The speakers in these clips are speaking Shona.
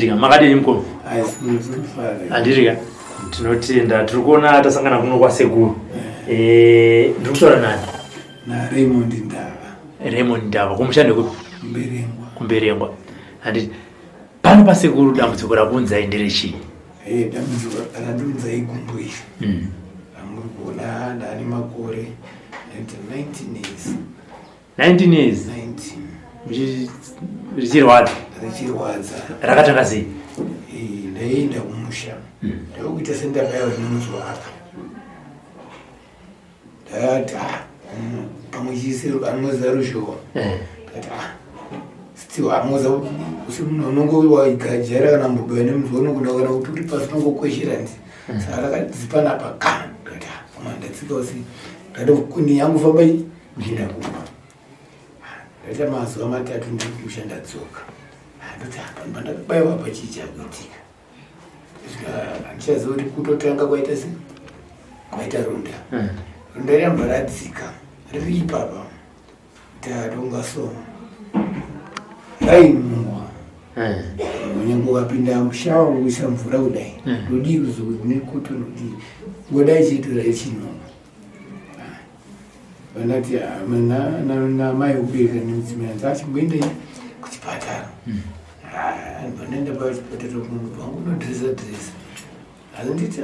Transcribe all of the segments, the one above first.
Makadini mukoma? Handiti ka? Tinotenda, tiri kuona tasangana kuno kwasekuru. Eh, ndiri kutaura nani? Na Raymond Ndava. Raymond Ndava, kumusha ndekupi? Kumberengwa. Kumberengwa. Handiti pano pasekuru dambudziko rakunzai nderechii? Eh, dambudziko randiunzai gumbo iri. Amuri kuona ndane makore 19 years. 19 years 19 richirwadza. Richirwadza. Rakatanga sei? Eh, ndaienda kumusha. Ndakuita sendakaiwa nemunzwa apa. Ndati ah, pamwe chiisiro anoza ruzhowa. Ndati ah, still amoza unonge waigajaira kana mbuba nemunzwa unogona kana kuti uri pasi unongokweshera ndi. Saka rakadzipa apa ka. Ndati ah, pamwe ndatsika usi. Ndati kuni yangu famba ndienda kumba. Ndaita mazuva 3 ndiri kumusha ndadzoka. Ndoti apa pandakabaiwa apa chii chakuitika. Handichaziva kuti kutotanga kwaita sei? Kwaita ronda. Ronda riyamba radzika riri ipapa. Tatonga so. Rainhuwa. Unenge ukapinda mushawa kuisa mvura kudai. Ndodii kuzokuti nekuti ndodii. Ngodai chete raichinhuwa. Vanati namai vekubereka nemudzimai hanzi achimboendei kuchipatara. Pandaenda pachipatara munhu wangu unodhiresa dhiresa. Asi nditi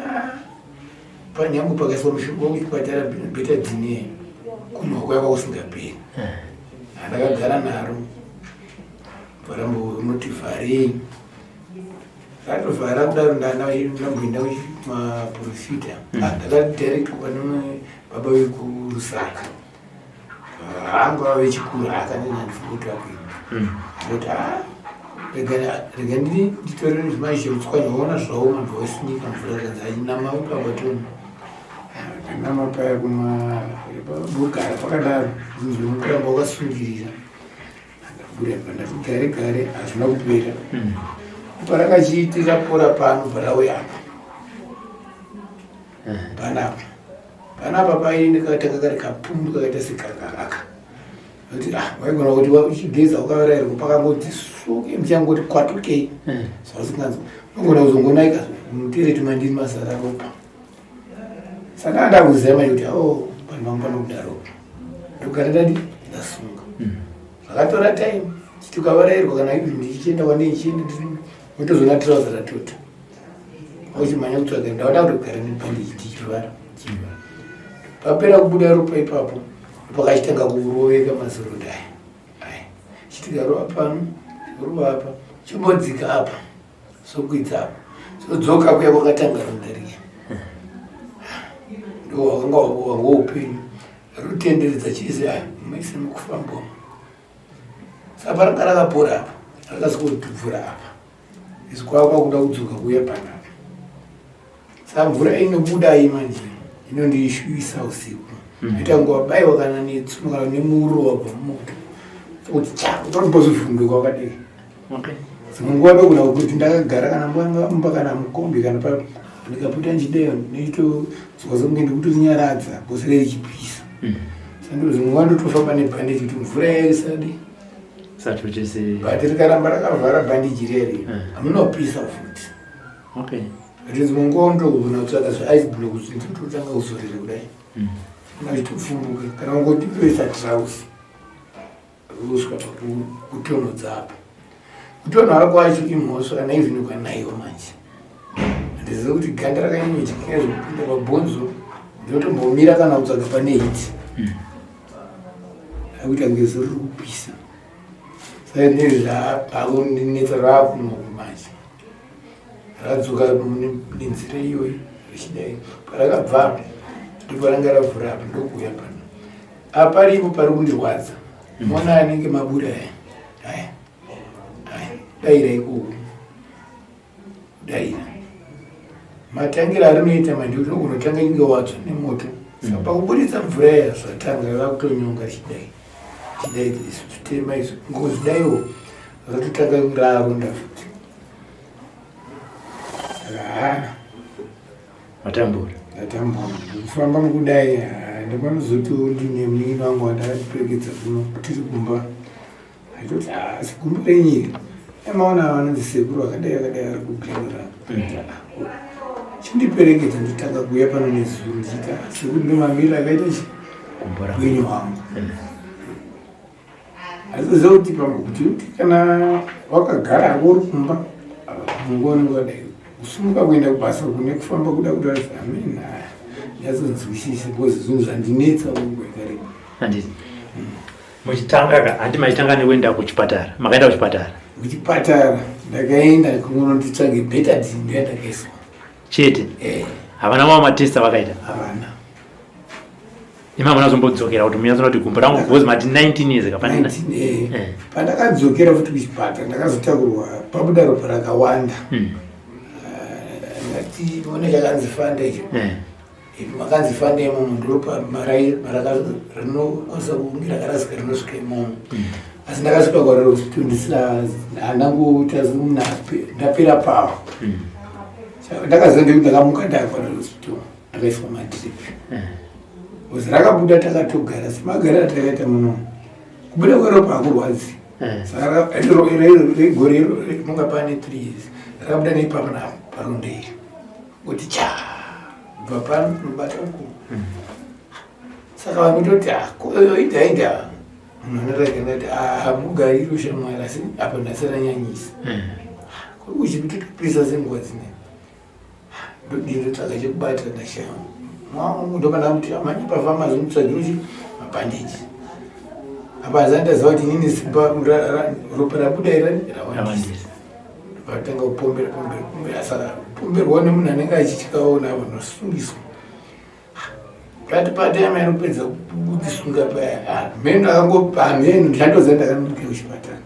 panyangu pakaiswa mushonga wekuchipatara betadine kunwa kwaiva kusingaperi. Ndakagara naro varambo unoti vharei. Ratovhara kudaro ndamboenda kumaprofita. Ndakadirect pane baba vekuRusaka. Hangu ava vechikuru akanena ndifunga kuti vakuita. Ndoti rega nditore zvimai zvekutswanya waona zvaoma ndobva wasinyika mvura kanzi ainama ipapa toni. Nama paya kuma bugara pakadaro kuramba wakasungirira. Ndabuda ndati gare gare hazvina kupera. Parakachiiti rapora pano parauya apa. Panapa. Panapa paine katanga kari kapundu kakaita sekakaka. Kuti waigona kuti uchigeza ukavarairwa pakangoti suke muchangoti kwatukei. Zvausinganzwi. Unogona kuzongonaika mutereti mandiri mazara ropa. Saka ndakuziva manje kuti oh panhu pangu panobuda ropa. Ndogara ndadi ndasunga. Zvakatora time chiti ukavarairwa kana even ndichienda kwandei ndichienda wotozoona trouser ratota. Uchimhanya kutsvaga ndaona kutogara nebandage ndichivhara. Papera kubuda ropa ipapo pakachitanga kuroveka mazironda aya. Aya. Chitikarova pano, rova apa, chimbodzika apa, sokwidza apa. Sodzoka kuya kwakatanga ronda riya. Ndo wakanga wanga upenyu. Rutenderedza chese aya, maise mukufamba umu. Saka paranga rakapora apa, rakazongotubvura apa. Izvi kwava kwakuda kudzoka kuuya panapa. Saka mvura inobuda iyi manje inondishuvisa usiku. Ita kunge wabaiwa kana netsumo kana nemuro wabva mumoto. Kuti cha, utombozvivhunduka wakadii. Dzimwe nguva ndogona kuti ndakagara kana mumba kana mukombi kana pa ndikapota ndichideyo ndichitozwa sekunge ndikutorinyaradza bhosi richipisa. Saka dzimwe nguva ndotofamba nebhandeji kuti mvura iya isadi. Satochese. But rikaramba rakavhara bhandeji riya hamunopisa futi. But dzimwe nguva ndogona kutsvaka zviice block kuti ndototanga kuzorera kudai. Achitopfumbuka kana kungoti ndoisa trouse. Ruswa kutonhodza apa. Kutonhora kwacho imhosva kana even ukanaiwa manje. Handizivi kuti ganda rakanyanya zvekupinda pabhonzo ndinotombomira kana kutsvaga pane heat. Akuita kunge zuro riri kupisa. Saka nezvaakundinetsa raakunoku manje. Rakadzoka nenzira iyoyi richidai. Parakabva ndipo ranga ravhura apa ndokuuya pano. Apa ripo pari kundirwadza. Mona anenge mabura aya. Aya. Aya. Daira ikoko. Daira. Matangira arinoita manje kuti unogona inge watsva nemoto. Saka pakuburitsa mvura iya zvatanga yakutonyonga chidai. Chidai izvi zvitema izvi. Ngozvidaiwo ratotanga raronda futi. Saka Matambura. Ndatambura. Kufamba mukudai ndakanozotiwo ndine munin'ina wangu wandakaperekedza kuno tiri kumba. Aitoti asi gumbo renyi iri. Emaona vanonzi sekuru vakadai vakadai vari kuGlenora. Chindiperekedza ndotanga kuuya pano nezuro ndichiita sekuru ndomamiriro akaita chi upenyu hwangu. Asi kuti pamwe kuti kana wakagara hako uri kumba munguva unenge wadai kusumuka kuenda kubasa uku nekufamba kuda kuda amena nyatsonzwisise because zvinhu zvandinetsa nguva yakareba. Handiti muchitanga ka handi maitanga nekuenda kuchipatara makaenda kuchipatara? Kuchipatara ndakaenda kunonditsvage betadine ndoyandakaiswa chete. Havana mamwe matest avakaita? Havana. Imi hamuna kuzombodzokera kuti munyatsona kuti gumbo rangu because mati 19 years ka pane 19, Pandakadzokera futi kuchipatara ndakazotakurwa pabuda ropa rakawanda. Ndati one chakanzi fanda icho. Makanzi fanda imomo ndoropa rinokwanisa kunge rakarasika rinosvika imomo. Asi ndakasvika kwarero hospital ndisina handangoita ndapera pawo. Ndakaziva ndekuti ndakamuka ndakwarero hospital ndakaiswa madrip. Because rakabuda takatogara semagariro atakaita muno. Kubuda kweropa hakurwadzi. Saka gore rinonga pane 3 years rakabuda neipapo napo paronda iri. Kuti cha kubva pano kunobata uku. Saka vanototi ida ida munhu anoratidza kuti hamugariro shamwari asi apa nhasi ranyanyisa. Kuri kuchitopisa senguva dzine. Ndodii ndotsvaga chekubata ndashaya. Mwangu ndopanda kuti amanye pafamazi mutsvagire chi mabhandeji. Apa hazani ndaziva kuti inini simba ropa rabuda iri rawandisa. Vatanga kupombera pombera pombera saka pomberwa nemunhu anenge achityawo navo nosungiswa. Pati pati amai anopedza kundisunga paya. Mheno akangopa mheno ndichandoziva ndakanonoka kuchipatara.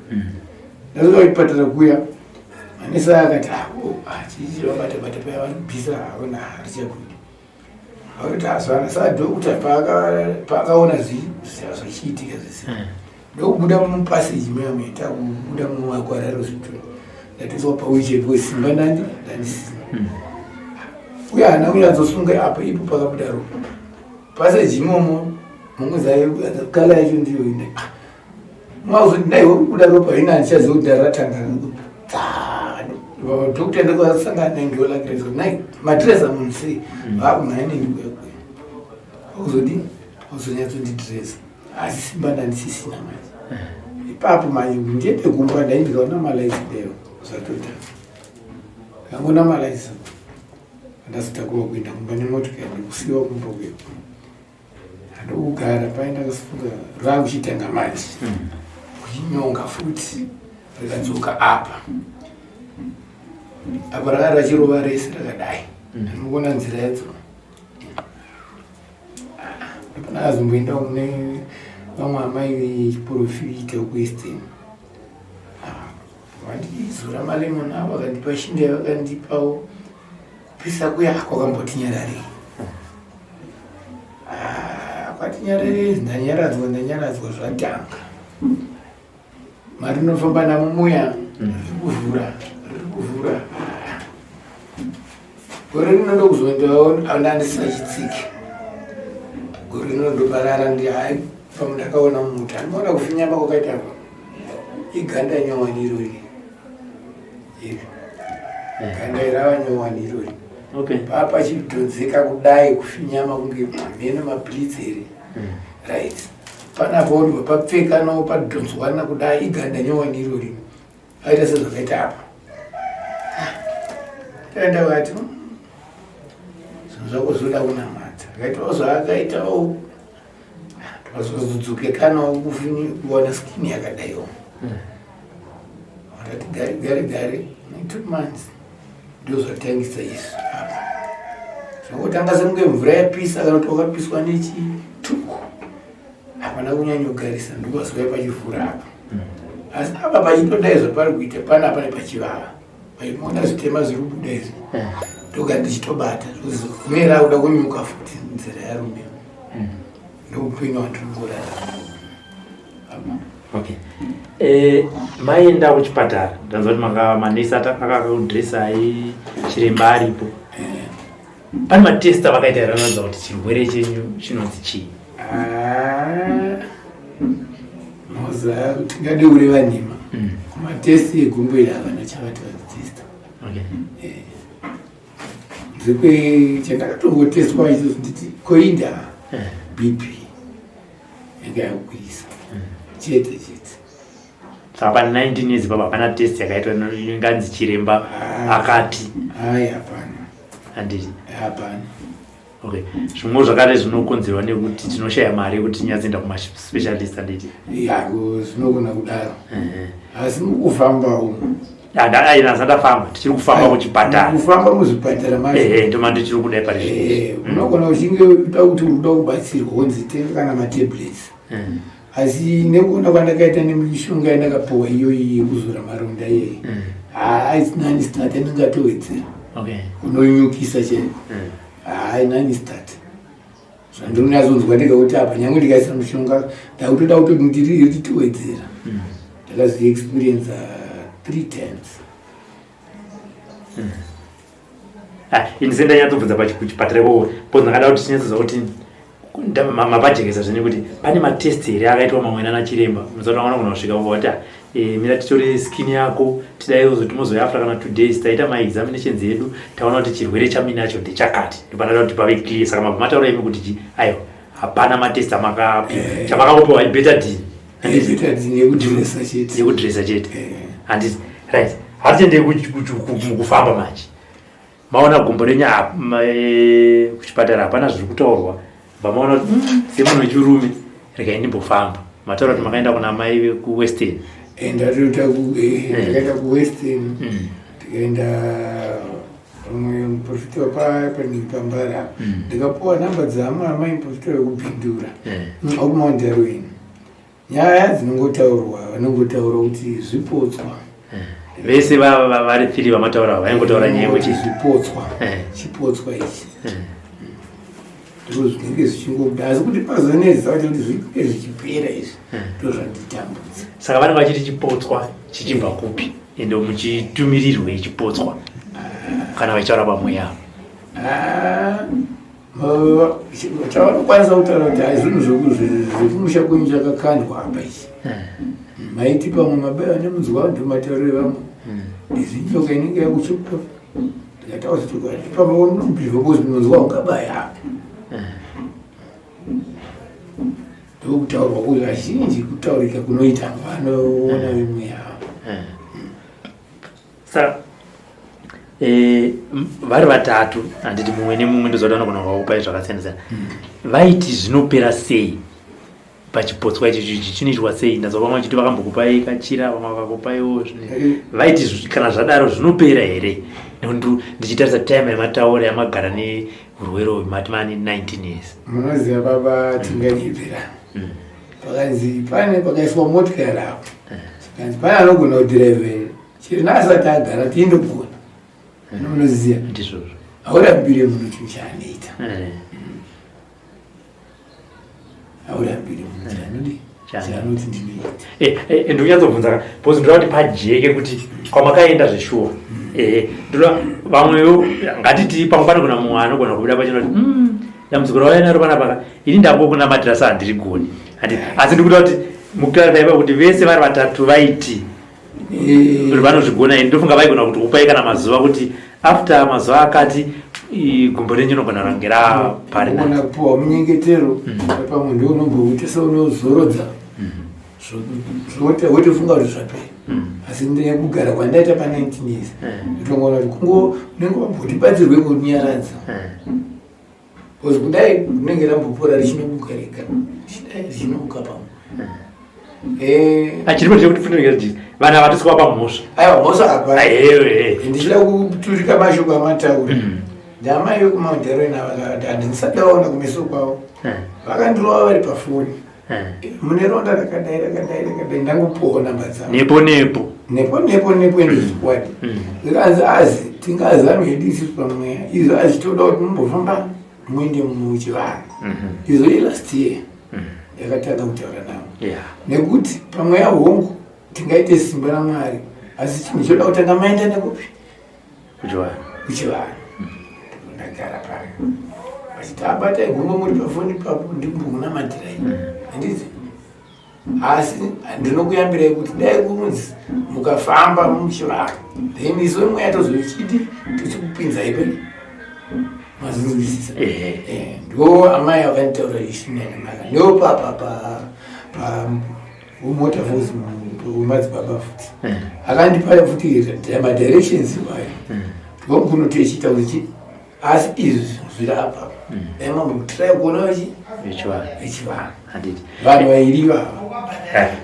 Ndasvika kuchipatara kuya manesi akati chichi vabata bata paya vanobvisa havona harichabudi. Vakati azvana saka doctor paakaona zvichiitika zvese ndokubuda mupassage muya muya takubuda muAkwararo hospital ndatoiswa pawheelchair because simba ndandi ndandisina. Uye haana kunyatsosunga apa ipo pakabuda ropa. Passage imomo munguza kala yacho ndiyo ine. Mwazoti dai kubuda ropa ina handichaziva kuti ndaratanga. Doctor ndakasangana naye ndolakireza kuti nai madhiresa munhu sei vakumhanya neni kuya kuya. Wakuzodini? Wakuzonyatsondidhiresa. Asi simba ndandisisina manje. Ipapo manje ndiende kumba ndai ndikaona malaisi deyo zvatotanga. Ndangona malaisi ndazotakurwa kuenda kumba nemotikari ndikusiyiwa kumba kuya. Ndokugara pai ndakasunga rakuchitanga manje. Kuchinyonga futi rikadzoka apa. Apa ranga rachirova rese rakadai. Ndinokuona nzira yadzo. Ndakazomboenda kune vamwe amai vechiprofita kuEastern. Vandizora malemon avo vakandipa shinda vakandipawo kupisa kuya kwakamboti nyararei. Kwati nyararei ndanyaradzwa ndanyaradzwa zvatanga. Mari inofamba namo muya riri kuvhura riri kuvhura. Gore rino ndokuzoendawo ndandisina chitsiki. Gore rino ndoparara ndi hai pamwe ndakaona muti andinoona kufinyama kwakaita apa. Iganda nyowani irori. Iri. Ganda irava nyowani irori. Pachidhonzeka kudai kufinyama kunge mheno mablitz here. Right. Panapa uri papfeka nawo padhonzwana kudai iganda nyowani irori. Aita sezvakaita apa. Taenda vakati zvinhu zvako zvoda kunamata. Akaitawo zvaakaitawo vazozodzokekanawo kuwana skin yakadaiwo. Vakati gare gare gare 2 months ndozvatangisa izvi apa. Zvangotanga sekunge mvura yapisa kana kuti wakapiswa nechituku. Hapana kunyanyogarisa ndokazouya pachivhura apa. Asi apa pachitodai zvapari kuita panapa nepachivava. Vaimona zvitema zviri kubuda izvi. Ndoga ndichitobata zvozomera kuda kunyuka futi nzira yarume. Ndoupenyu hwandiri kurarama. Okay. Maenda kuchipatara ndanzwa kuti maka manesi akakudresai chiremba aripo. Pane matest avakaita here anoratidza kuti chirwere chenyu chinonzi chii? Moza tingade kureva nhema. Kumatesti egumbo iri havana chavati vadzitesta. Zvekwe chandakatongotestwa icho nditi koinda BP yanga yakukwirisa chete chete. Saka pa 19 years baba hapana test yakaitwa inganzi chiremba akati. Hayi, hapana. Handiti? Hapana. Okay, zvimwewo zvakare zvinokonzerwa nekuti tinoshaya mari yekuti tinyatsoenda kumaspecialist, handiti? Ya, zvinogona kudaro, asi mukufamba umu Aina ndafamba, tichiri kufamba kuchipatara. Kufamba muzvipatara macho. Ehe, ndoma ndichiri kudai pari zvino. Unogona uchinge uda kuti uda kubatsirwa, wonzi tenga kana matablets, asi nekuona kwandakaita nemishonga yandakapiwa iyoyi yekuzora maronda iyeye, haa, nani start andingatowedzera unonyukisa chaiko. Hai, nani start zvandinonyatsonzwa ndega kuti apa nyange ndikaisa mushonga ndakutoda kutoti ndiri titowedzera. Ndakazviexperience three times. Ah, ini sendanyatsobvunza kuchipatara ikoko because ndakada kuti tinyatsoziva kuti mapajekesa zvene kuti pane matest here akaitwa mamwe nana chiremba. Musati vanogona kusvika voti, "Mira titore skin yako tidai uzoti mozoyafra kana 2 days taita maexaminations edu, taona kuti chirwere chaminacho ndechakati." Ndopanoda kuti pave clear. Saka mabva mataura imi kuti chi aiwa, hapana matest amakapiwa, chamakangopiwa ibetadine. Betadine yekudhiresa chete. Yekudhiresa chete, handiti? Right, hatitendei mukufamba manje. Maona gumbo renyu kuchipatara hapana zviri kutaurwa, bva maona kuti semunhu wechirume regai ndimbofamba. Mataura kuti makaenda kuna mai vekuWestern. Ndatoita ndakaenda kuWestern, ndikaenda pamwe muprofita panini pambara, ndikapuwa namba dzaamwe amai muprofita wekupindura akuMount Darwin. Nyaya dzinongotaurwa, vanongotaura kuti zvipotswa. Vese vari three vamataura vaingotaura nyaya yekuti zvipotswa. Chipotswa ichi ndo zvinenge zvichingobuda, asi kuti pazonetsa kuti zvinge zvichipera izvi, ndo zvanditambudza. Saka vanenge vachiti chipotswa chichibva kupi, ende muchitumirirwe chipotswa kana vachitaura pamweya? Ah, chavanokwanisa kutaura kuti hai, zvinhu zvekumusha kwenyu chakakandwa apa ichi, maiti pamwe mabaiwa nemunzwa, ndo mataurire vamwe. Izvi nyoka inenge yakuchupa, ndikataura chokwadi pamwe unobhivha because munzwa ungabaya apa. Ndokutaurwa kuti kazhinji kutaurika kunoita vanoona vemweya. Saka vari vatatu, handiti? Mumwe nemumwe ndozvati vanogona kuvakupai zvakasiyana siyana. Vaiti zvinopera sei pachipotswa ichi? Ichi chinoitwa sei? Ndazwa vamwe vachiti vakambokupai kachira, vamwe vakakupaiwo. Vaiti kana zvadaro zvinopera here? Nekuti ndichitarisa time yamataura yamagara neurwere uyu, mati mani 19 years. Munoziva baba, tinganyepera, pakanzi pane pakaiswa motikari apo, kanzi pane anogona kudhiraivha here, chero asati agara tiindogona. Munoziva Ndizvozvo. Haurambire munhu chinhu chaanoita. Haurambire munhu chaanodi chaanoti ndinoita. Ndikunyatsobvunza ka because ndoda kuti pajeke kuti kwamakaenda zveshuwa. Ndoda vamwewo, ngatiti pamwe pane kuna mumwe anogona kubuda pachena kuti, dambudziko rauya naro panapa, ini ndangokunamatira sa handirigoni." Asi ndikuda kuti muclarify ipa kuti vese vari vatatu vaiti vanozvigona. Ini ndofunga vaigona kuti upai kana mazuva, kuti after mazuva akati gumbo renyu rinogona range rapari. Unogona kupiwa munyengetero, pamwe ndiwo unomboita seunozorodza, wotofunga kuti zvapera, asi ndekugara kwandaita pa19 years ndotongoona kuti kungo unenge wamboti batsirwe kunyaradza, because kudai rinenge rambopora richinobuka rega, chidai richinobuka pamwe. Achiripo chekuti fundirikati vanhu ava tisikuva pamhosva. Aiwa, mhosva hapana. Ewe. Ndichida kuturika mashoko amataura. Ndamai vekuMount Darwin vakati handisati ndaona kumeso kwavo, vakandirova vari pafoni, "Mune ronda rakadai rakadai rakadai." Ndangopuwawo namba dzavo. Nepo nepo. Nepo nepo nepo, ende zvikwadi zvikanzi azi tingazame hedu isusu pamweya izvo, azvitoda kuti mumbofamba muende muchivanhu. Izvo ilast year ndakatanga kutaura navo nekuti pamweya hongu tingaite simba raMwari, asi chinhu choda kutanga maenda nekupi? Kuchivanhu. Kuchivanhu. Ndagara payo vachiti abatai gumbo muri pafoni papo, ndimbokunamatirai, handiti? Asi ndinokuyambirai kuti dai kunzi mukafamba muchivanhu, then isu mweya tozochiti tichikupinzai pe mazinzwisisa. Ndo amai vakanditaura ishinanamaka ndo pa pa mota force wemadzibaba futi akandipa futi madirections iwayo ndokunotoichiita kuti asi izvi zviri apa dai mambotirai kuona vechivanhu Handiti. Vanhu vairi ivava.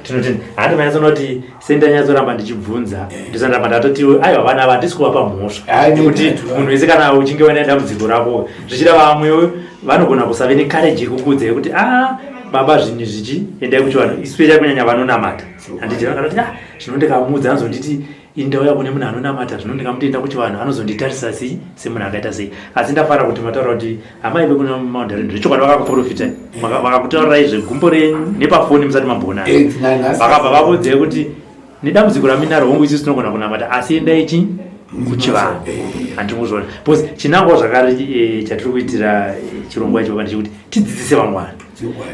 Tinoti handi manyatsonoti sendanyatsoramba ndichibvunza, ndisandamba ndatoti aiwa, vana ava hatisi kuvapa mhosva, nekuti munhu wese kana uchinge waine dambudziko rako, zvichida vamwe vanogona kusave necourage yekukuudza yekuti a baba, zvinhu zvichi, endai kuchivanhu, especially kunyanya vanonamata, handiti? Vanoti a zvino ndikamuudza anozonditi indauya kune munhu anonamata, zvino ndikamuti kuchivanhu anozonditarisa sei, semunhu akaita sei? Asi ndafara kuti mataura kuti amai vekuna Mount Darwin zvechokwadi vakakuprofitai, vakakutaurirai zvegumbo renyu nepafoni musati mamboonana, vakabva vakuudzai kuti nedambudziko raminaro, hongu isusu tinogona kunamata, asi endai chi kuchivanhu. Handiri kuzviona because chinangwa zvakare chatiri kuitira chirongwa icho ndechekuti tidzidzise vamwe vanhu.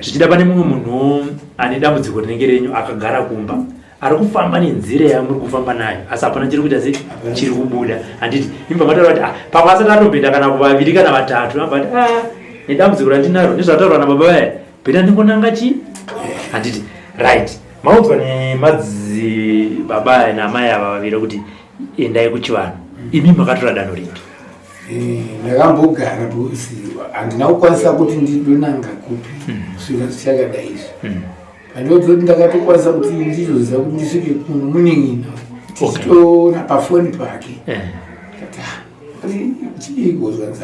Zvichida pane mumwe munhu ane dambudziko rinenge renyu, akagara kumba, ari kufamba nenzira yamuri kufamba nayo, asi hapana chiri kuita se chiri kubuda, handiti? Imba mataura kuti ah, pamwe asati atomboenda kana kuvaviri kana vatatu, ambati ah, nedambudziko randinaro nezvataurwa nababa vaya, better ndingonanga chi, handiti? Right, maudzwa nemadzibaba aya naamai ava vaviri kuti endai kuchivanhu. Imi makatora danho ripi? Ndakambogara because handina kukwanisa kuti ndidonanga kupi kusvika zvichakadai izvi. Pandinozoti ndakatokwanisa kuti ndizoziva kuti ndisvike kuno munin'ina, tichitoona pafoni pake. Ndati, "Ah, asi chiiko?" Zvanzi,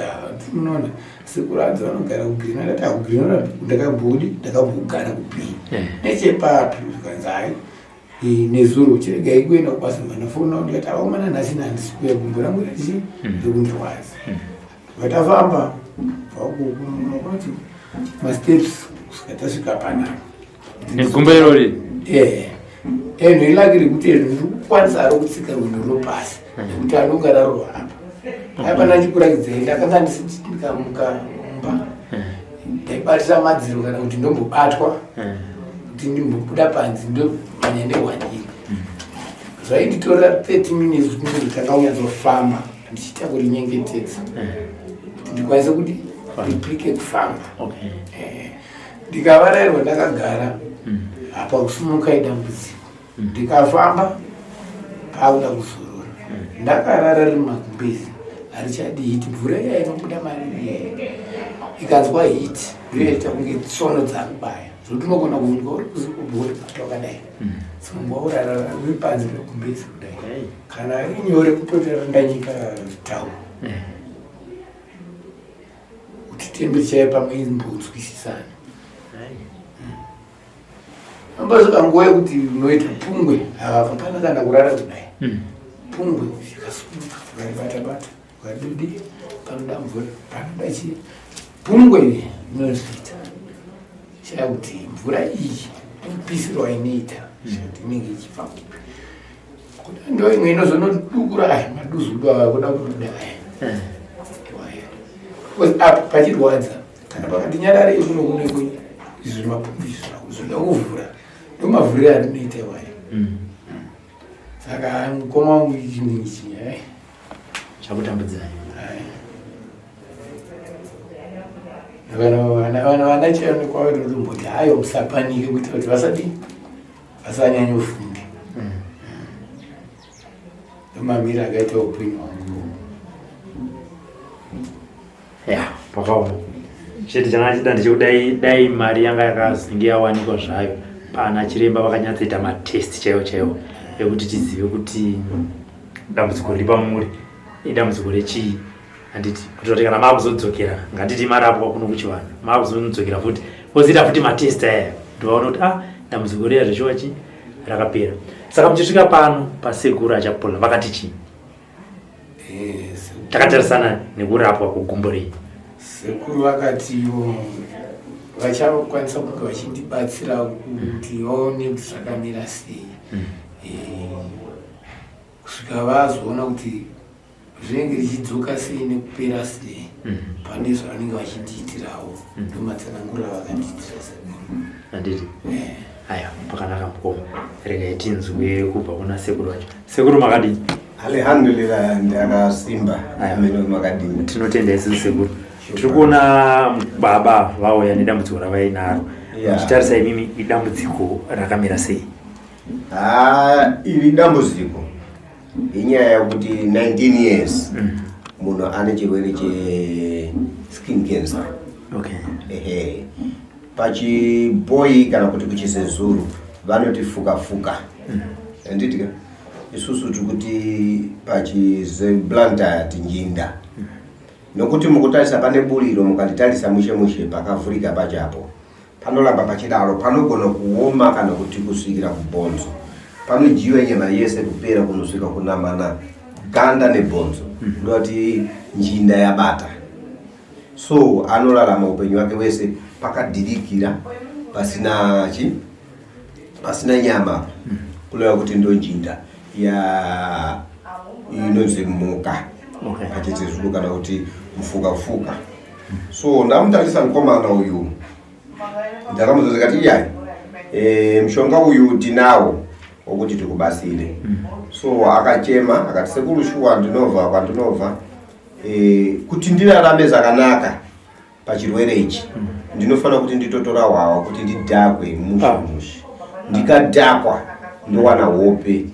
"Munoona sekuru adzi vanogara kuGreen." Ndati, "Ah, kuGreen ndakambodi, ndakambogara kupi, nechepapi?" Zvikanzi, "Hai, nezuro chiregai kuenda kubasa." Mandafona ndikati, "Aomana, nhasi handisi kuya, gumbo rangu rachi rikundirwadza." Vatafamba vakunoti masteps kusvika tasvika panapa. Negumbo irori? Eno ilucky rekuti eno ndiri kukwanisa ro kutsika rwendo ropasi, nekuti anonga rarova apa. Hapana chikurakidzai, ndakanga ndisiti ndikamuka mumba ndaibatisa madziro kana kuti ndombobatwa kuti ndimbobuda panze, ndomhanya nehwandiri. Zvainditorera 30 minutes kuti ndizotanga kunyatsofamba, ndichiita kurinyengetedza kuti ndikwanise kuti ndipike kufamba. Ndikavarayirwa ndakagara apa, kusumuka idambudziko, ndikafamba paakuda kuzorora. Ndakarara riri magumbezi, harichadi heat. Mvura iya inobuda mariri iya ikanzwa heat ndoyaita kunge tsono dzakubaya, zvokuti unogona kuvhunduka uri kuzikubhori bata wakadai, dzimwe urara uri panze pegumbezi kudai. Kana iri nyore kutotora ndanyika tau kuti temperature pamwe imbonzwisisana. Ambasvika nguva yekuti unoita pungwe, hapana kana kurara kudai, pungwe ikasumuka, ukaribata bata, ukadidi, panoda mvura, panoda chii, pungwe inozviita. Shaya kuti mvura iyi inopisirwa inoita kuti inenge ichibva kupi. Kuda ndo imwe inozonodukura aya maduzudu ava kuda kubuda aya. Because apa pachirwadza, kana pakati nyarare kuno kune izvi mapundu izvi zvoda kuvhura, ndo mavhurire andinoita iwayo. Saka mukoma wangu, chinhu ichi Chakutambudzai. Vana vana chaivo kwavanotomboti hayo, musapanike, kuitira kuti vasadi vasanyanyofunge. Ndomamiri akaita upenyu hwangu. Ya, pakaoma. Chete changa chida ndechekuti dai mari yanga yakazenge yawanikwa zvayo, pana chiremba vakanyatsoita matest chaiwo chaiwo ekuti tizive kuti dambudziko riri pamuri idambudziko rechii, handiti? Kuitira kuti kana maakuzodzokera, ngatiti marapwa kuno kuchivanhu, maakuzodzokera futi vozoita futi matest aya kuti vaone kuti ah, dambudziko riya zvechiwa chi rakapera. Saka muchisvika pano pasekuru Achapola vakati chii? Takatarisana nekurapwa kugumbo renyu. Sekuru vakatiwo vachakwanisa kunge vachindibatsira kuti vaone kuti zvakamira sei, kusvika vazoona kuti zvinenge richidzoka sei nekupera sei. Pane zvavanenge vachindiitirawo, ndomatsanangurira vakandiitira sekuru. Handiti? Aya, pakanaka mukoma, regai tinzwe kubva kuna sekuru vacho. Sekuru, makadini? Alhamdulillah, ndakasimba. Ameno makadini? Tinotenda isusu sekuru. Tiri kuona baba vauya nedambudziko ravainaro. Muchitarisa imimi, idambudziko rakamira sei? Ha, iri dambudziko inyaya yekuti 19 years munhu ane chirwere cheskin cancer. Ehe, pachibhoi kana kuti kuchizezuru vanoti fuka fuka, handitika? Isusu tiri kuti pachiblantyre tinjinda, nokuti mukutarisa pane buriro, mukanditarisa mushe mushe, pakavhurika pachapo panoramba pachidaro, panogona kuoma kana kuti kusvikira kubhonzo, panodyiwa nyama yese kupera kunosvika kunamana ganda nebhonzo, ndoti njinda yabata. So anorarama upenyu hwake wese pakadhirikira, pasina chi pasina nyama, kureva kuti ndo njinda ya inonzi muka pachizezuru kana kuti mufukafuka. So ndamutarisa mukomana uyu, ndakamudza ndikati, iyai, mushonga uyu tinawo wokuti tikubatsire. So akachema akati, "Sekuru, shuwa ndinobva kwandinobva, kuti ndirarame zvakanaka pachirwere ichi, ndinofanira kuti nditotora hwawa kuti ndidhakwe mushe mushe. Ndikadhakwa ndowana hope.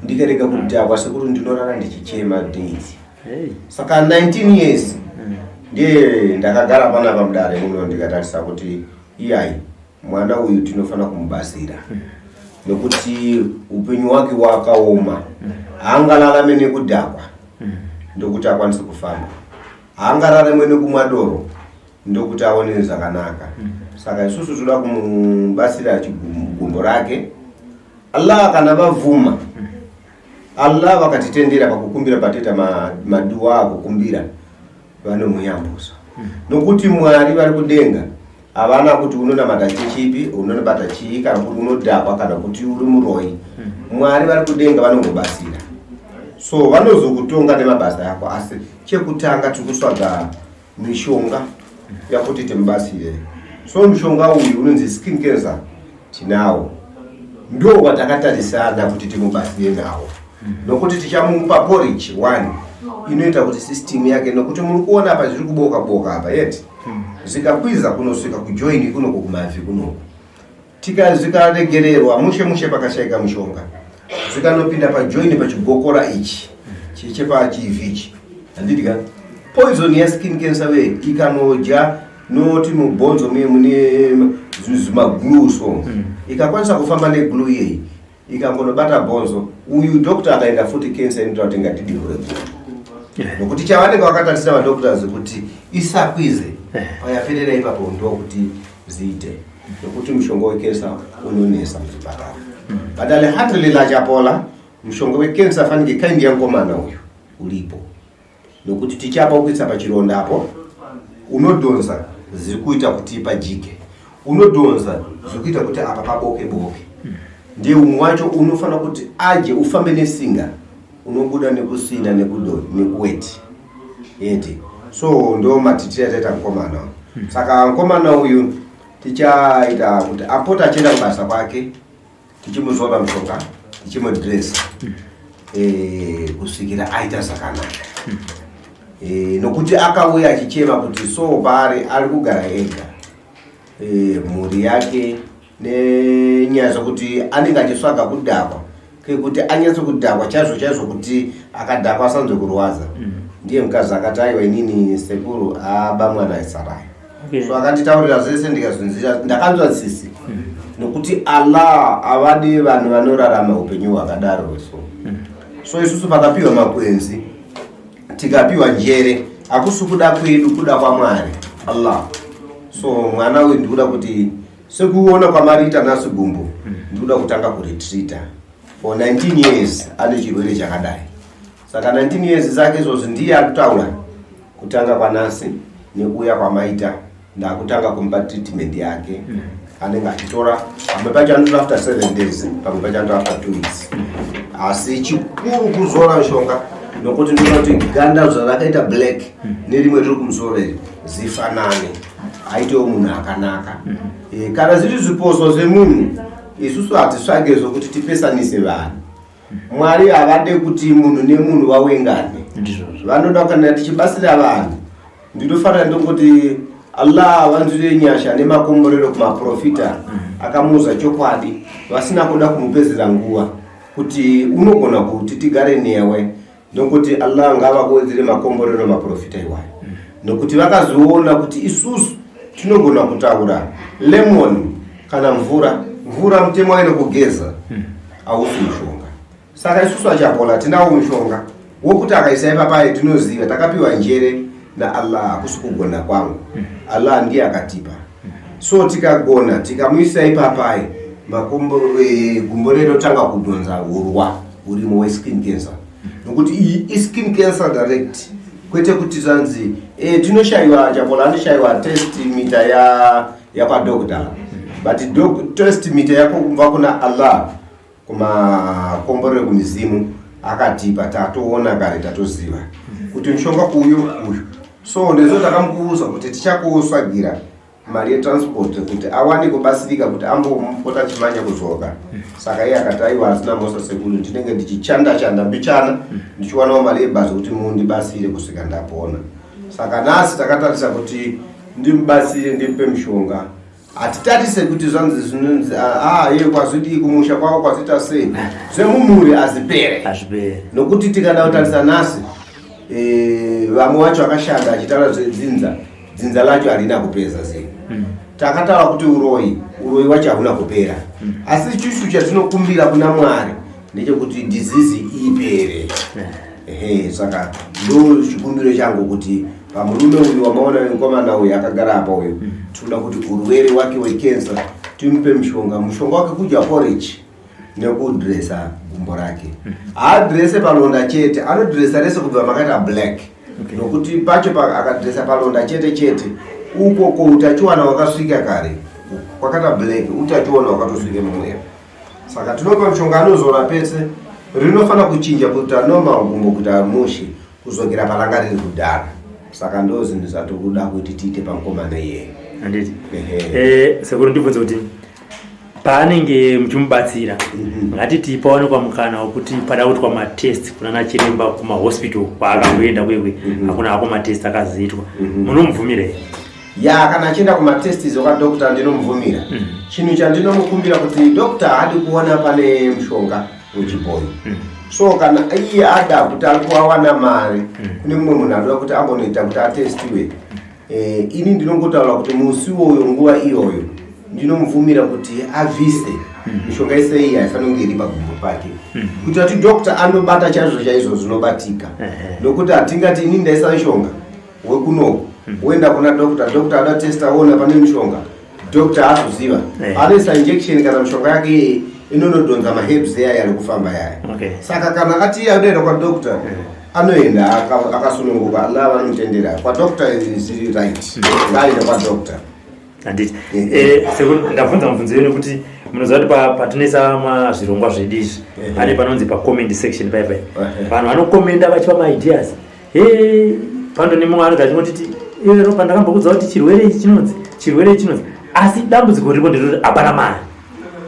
Ndikarega kudhakwa, sekuru, ndinorara ndichichema days." Saka 19 years ndiye ndakagara panapa mudare muno, ndikatarisa kuti iyai, mwana uyu tinofanira kumubatsira nekuti upenyu hwake wakaoma. Haangararame nekudhakwa ndokuti akwanise kufamba, haangararame nekumwa doro ndokuti aone zvakanaka. Saka isusu toda kumubatsira gumbo rake. Allah kana vavhuma, Allah vakatitendera pakukumbira pateta maduwa akukumbira, vanomuyambusa, nokuti Mwari vari kudenga havana kuti unonamata chechipi, unonabata chii, kana kuti unodhakwa, kana kuti uri muroyi. Mwari vari kudenga vanongobatsira, so vanozokutonga nemabasa ako. Asi chekutanga tiri kutsvaga mishonga yakuti timubatsire. So mushonga uyu unonzi skin cancer tinawo, ndo watakatarisana kuti timubatsire nawo, nokuti tichamupa porridge one inoita kuti system yake, nokuti muri kuona apa zviri kuboka boka apa yeti, zvikakwiza kunosvika kujoin kunoko, kumabvi kunoko, zikaregererwa mushe mushe, pakashayika mushonga, zvikanopinda pajoin pachigokora ichi chepachivhi ichi, handiti ka? Poison yeskin cancer we ikanodya noti mubhonzo muye mune zvimaglue, so ikakwanisa kufamba neglue iyeyi ikangonobata bhonzo uyu, doctor akaenda futi, cancer inoita kuti ngatidivhure gumbo, nokuti chavanenge vakatarisira madoctors kuti isakwize payaperera ipapo, ndokuti ziite, nokuti mushonga wecancer unonesa muzvipatara. But alhamdulillah, chapola mushonga wecancer fanike kind yankomana uyu uripo, nokuti tichapa kuisa pachirondapo, unodhonza zviri kuita kuti pajike, unodhonza zviri kuita kuti apa paboke boke. Ndiye umwe wacho unofanira kuti aje ufambe nesinga, unobuda nekusina nekuweti yeti. So ndo matitiro ataita mukomana. Saka mukomana uyu tichaita kuti apota achienda kubasa kwake, tichimuzora mushonga, tichimudress, kusvikira aita zvakanaka, nokuti akauya achichema kuti so paari ari kugara ega, mhuri yake, nenyaya dzekuti anenge achitsvaga kudhakwa kekuti anyatse kudhakwa chaizvo chaizvo, kuti akadhakwa asanzwe kurwadza. Ndiye mukadzi akati, "Aiwa, inini sekuru aba mwana isarai." So akanditaurira zvese, ndikazvinzira, ndakanzwa tsitsi, nokuti Allah havadi vanhu vanorarama upenyu hwakadaro. So isusu pakapiwa makwenzi, tikapiwa njere, hakusi kuda kwedu, kuda kwaMwari Allah. So mwana uyu ndikuda kuti sekuona kwamariita nhasi gumbo, ndikuda kutanga kuretreata for 19 years ane chirwere chakadai. Saka 19 years zake izvozvi ndiye akutaura kutanga kwanasi nekuuya kwamaita, ndakutanga kumupa treatment yake. Anenge achitora pamwe pacho anotora after 7 days, pamwe pacho anotora after 2 weeks, asi chikuru kuzora mishonga, nokuti ndinoda kuti ganda zvarakaita black nerimwe riri kumusoro iri zifanane, aitewo munhu akanaka. Kana zviri zviposo zvemunhu. Isusu hatitsvage zvokuti tipesanise vanhu. Mwari havade kuti munhu nemunhu vawengane. Vanoda kana tichibatsira vanhu. Ndinofanira ndongoti Allah vanzwire nyasha nemakomborero kumaprofita akamuudza chokwadi vasina kuda kumupedzera nguva kuti unogona kuti tigare newe nokuti Allah ngavakuwedzere makomborero maprofita iwayo nokuti vakazoona kuti isusu tinogona kutaura lemon kana mvura mvura mutemo wayo nekugeza hausi mushonga saka isusu achapola tinawo mushonga wokuti akaisa ipapaye tinoziva takapiwa njere naAllah hakusi kugona kwangu Allah ndiye akatipa so tikagona tikamuisa ipapaye makombo eh, gumbo renotanga kudhonza hurwa urimo weskin cancer nokuti iyi iskin cancer direct kwete kuti zvanzi eh, tinoshayiwa chapola anoshayiwa test mita ya yakwadoctor but doc, test mita yako kubva kuna Allah kumakomborero kumizimu akatipa tatoona kare tatoziva kuti mushonga uyu uyu so ndizvo takamukuuza kuti tichakusvagira mari yetransport kuti awane kubatsirika kuti ambopota achimanya kudzoka saka iye akati aiwa asina mhosva sekuru ndinenge ndichichanda chanda mbichana ndichiwanawo mari yebhazi kuti mundibatsire kusvika ndapona saka nhasi takatarisa kuti ndimubatsire ndimupe mushonga hatitarise kuti zvanzi zvinonzi ah, ah, iye kwazodii kumusha kwavo kwazoita sei zvemumhuri hazipere nokuti tikada kutarisa nhasi eh, vamwe vacho vakashanda achitaura zvedzinza dzinza lacho harina kupeza sei Takataura kuti uroyi uroyi wacho hauna kupera asi chishu chatinokumbira kuna Mwari ndechekuti disease ipere. Ehe, saka ndo chikumbiro changu kuti pamurume uyu wamaona mukomana uyu akagara apa uyu tinoda kuti urwere wake wecancer timupe mushonga mushonga wake kudya porridge nekudresa gumbo rake haadrese palonda chete anodresa rese kubva makaita black nokuti pacho akadresa palonda chete chete uko ko utachiwana wakasvika kare kwakata black utachiwana wakatosvika mumweya saka tinopa mushonga anozora pese rinofanira kuchinja kuita normal gumbo kuita mushe kuzokera paranga riri kudhara saka ndo zvinhu zvatokuda kuti tiite pamukomana iyeye handiti eh, sekuru ndibvunze kuti paanenge muchimubatsira mhm. ngatiti pawanikwa mukana wekuti pada kuitwa matest kunana chiremba kumahospital kwaakamboenda kwekwe mhm. hakuna hako matest akazoitwa mhm. munomubvumira here ya kana achienda kumatest izo kwadokta ndinomubvumira chinhu chandinomukumbira kuti dokta haadi kuona pane mushonga wechibhoyi so kana iye ada kuti ari kuawana mari kune mumwe munhu anoda kuti ambonoita kuti atestiwe Eh, ini ndinongotaura kuti musi uwoyo nguva iyoyo ndinomubvumira kuti abvise mishonga yese iyi haifaniri kunge iri pagumbo pake kuitira kuti doctor anobata chaizvo chaizvo zvinobatika nokuti hatingati ini ndaisa mishonga wekunoku woenda kuna doctor doctor ada testa ona pane mishonga doctor azoziva anoisa injection kana mishonga yake iye inonodhonza maherbs yaya ari kufamba yaya saka kana ati anoenda kwadoctor anoenda akasununguka Allah vanomutendera kwadoctor zviri right ngaaende kwadoctor handiti eh, sekuru ndabvunza mubvunzo yenyu nekuti munoziva kuti patinoisa mazvirongwa zvedu izvi pane panonzi pacomment section paya paya vanhu vanokomenda vachipa maideas he pando nemumwe anoti achingotiti ero pandakambokudza kuti chirwere ichi chinonzi chirwere ichi chinonzi asi dambudziko riripo nderekuti hapana mari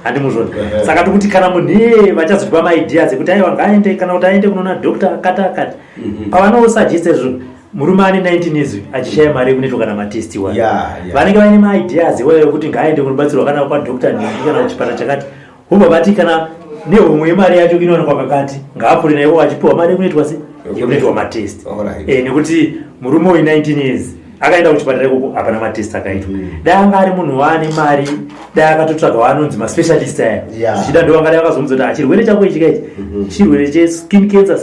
handimuzvona saka tikuti kana munhu iyeye vachazotipa maideas ekuti aiwa ngaaende kana kuti aende kunoona doctor akati akati mhm. pavanosuggesta izvo murume ane 19 years achishaya mari yekunoitwa kana matest iwayo vanenge vaine maideas iwayo ekuti ngaaende kunobatsirwa kana kwadoctor nhingi kana kuchipatara chakati vobva vati kana nehomwe yemari yacho inowanikwa kakati ngaapfuure naivo achipiwa mari yekunoitwa se yekunoitwa matest eh, nekuti murume uyu 19 years akaenda kuchipatara ikoko hapana matest akaitwa mm. Dai anga ari munhu waane mari dai akatotsvaga waanonzi maspecialist aya zvichida ndo vangadai vakazomudza kuti chirwere chako ichi kaichi mm-hmm. chirwere cheskin cancer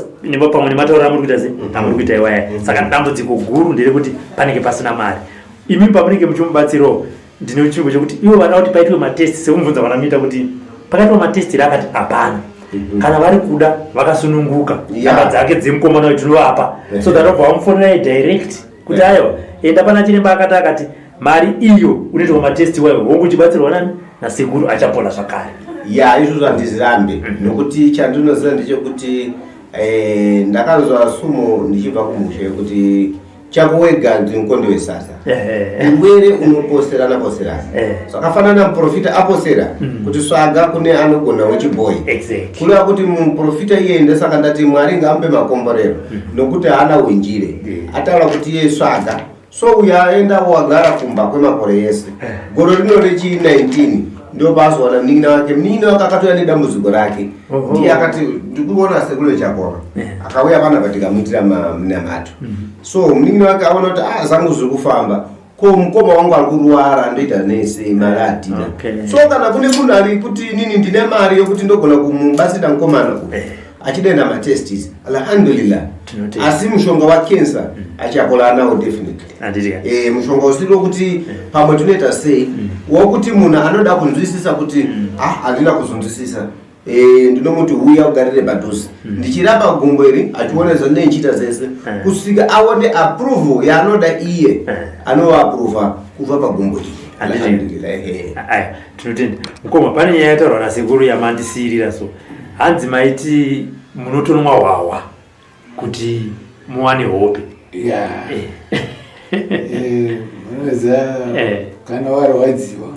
pamwe nematauro amuri kuita se mm-hmm. amuri kuita iwaya mm-hmm. Saka dambudziko guru nderekuti panenge pasina mari imi pamunenge muchimubatsirawo ndine chirungu chekuti ivo vada kuti paitwe matest sekumubvunza vanamuita kuti pakaitwa matest here akati hapana mhm. Kana vari kuda vakasununguka namba dzake dzemukomana uyu tinovapa so that obva vamufonerai direct kuti aiwa enda pana chiremba akati akati mari iyo unoitwa matest iwayo hongu uchibatsirwa nani nasekuru achapola zvakare ya izvozvo handizirambe mhm. Nokuti chandinoziva ndechekuti eh, ndakanzwa sumo ndichibva kumusha yekuti Chako wega ndimukonde wesadza. Urwere unoposerana poserana. Zvakafanana muprofita aposera kuti svaga kune anogona wechibhoyi. Exactly. Kureva kuti muprofita iye ndosaka ndati Mwari ngaamupe makomborero nokuti haana unjire. Ataura kuti iye svaga. So uyo aenda wagara kumba kwemakore ese. Gore rino rechi 19 ndopaazowana munin'ina wake. Munin'ina wake akatouya nedambudziko rake. Ndiye akati ndikuona sekuru chakora. Akauya panapa tikamuitira munamato. So munin'ina wake aona kuti ah zangu zviri kufamba. Ko mukoma wangu ari kurwara ndoita nese mari hatina. So kana kune munhu ari kuti inini ndine mari yokuti ndogona kumubatsira mukomana uyu. Achidenda matestis alhamdulillah. Asi mushonga wacancer achapola anawo definitely. Mushonga usiri wekuti pamwe tinoita sei wokuti munhu anoda kunzwisisa kuti ah handina kuzonzwisisa. Ndinomuti huya ugarire padhuze ndichirapa gumbo iri achiona zvandinenge ndichiita zvese kusvika aone approval yaanoda iye anoaprova kubva pagumbo iri. Alhamdulillah, ehe. Aya, tinotenda mukoma. Pane nyaya yataurwa nasekuru yamandisiirira, so hanzi maiti munotonwa hwahwa kuti muwane hope. Ya. Unoziva kana warwadziwa,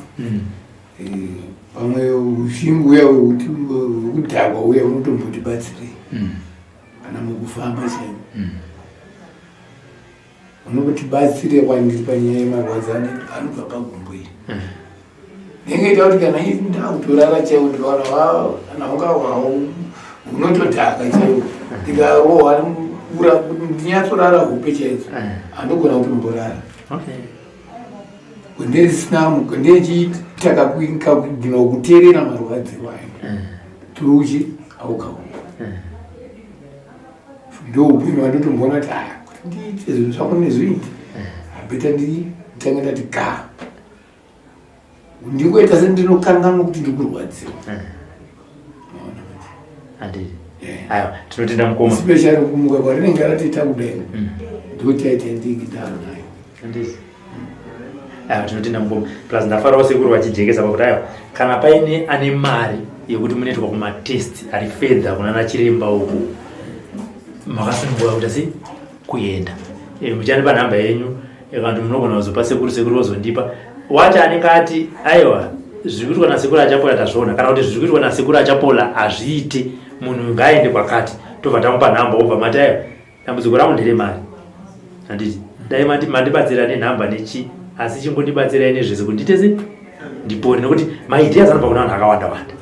pamwe ushingi uya wekudhakwa uya unotombotibatsirei kana mukufamba chaiko. Unotibatsire kwandiri panyaya yemarwadzo anobva pagumbo iri. Ndingaita kuti kana ndakutorara chaiwo, ndikaona kana unga hwawo unotodhaka chaiwo, ndikarohwa ndinyatsorara hope chaidzo, handogona kutomborara. Ndisina ndechiita kakugina kuteerera marwadziro ayo turuchi aukauya, ndo upenyu wandotomboona kuti ah, kuti ndiite zvinhu zvako nezviiti, habeta nditange ndati ga ndingoita sendinokanganwa kuti ndikurwadziwa. Handiti? Aiwa, tinotenda mukoma. Especially kumuka kwarinenge ratoita kudai, ndochaita ndikidaro nayo. Handiti? Aiwa, tinotenda mukoma. Plus ndafarawo sekuru vachijekesa pakuti aiwa, kana paine ane mari yekuti munoitwa kumatest ari fedha kunana chiremba uku, makasununguka kuita sei kuenda. Muchandipa nhamba yenyu, vanhu munogona kuzopa sekuru, sekuru vozondipa. Wacho anenge ati aiwa, zviri kuitwa nasekuru Achapola tazviona, kana kuti zviri kuitwa nasekuru Achapola hazviite, munhu ngaaende kwakati, tobva tamupa nhamba, wobva mati aiwa, dambudziko rangu nderemari. Handiti? Dai mandibatsira nenhamba nechi, asi chingondibatsirai nezvese kuti ndiite sei ndipore, nekuti maideas anobva kuna vanhu akawanda wanda.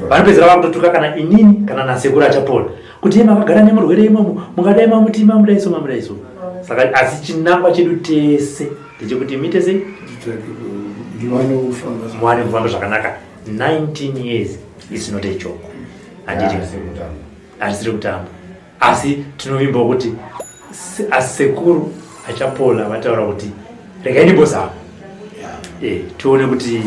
Vanopedzera vakutotuka kana inini kana nasekuru Achapola kuti iye makagara nemurwere imomo, mungadai mamuti mamudai so, mamudai so. Saka asi chinangwa chedu tese ndechekuti muite sei muwane kufamba zvakanaka. 19 years is not a joke, handiti? Harisiri kutamba, asi tinovimbawo kuti asekuru Achapola vataura kuti regai ndimbozama tione kuti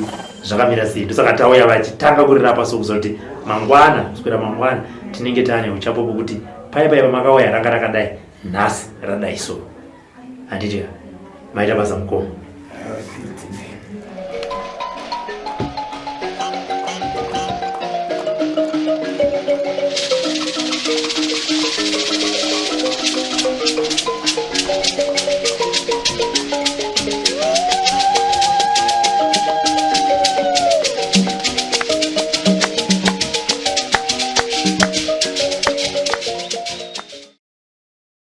zvakamira sei. Ndosaka tauya vachitanga kurirapa, so kuziva kuti mangwana, kuswera mangwana, tinenge taane uchapupu kuti pai pai pamakauya ranga rakadai, nhasi radai so. Handiti? Maita basa mukoma.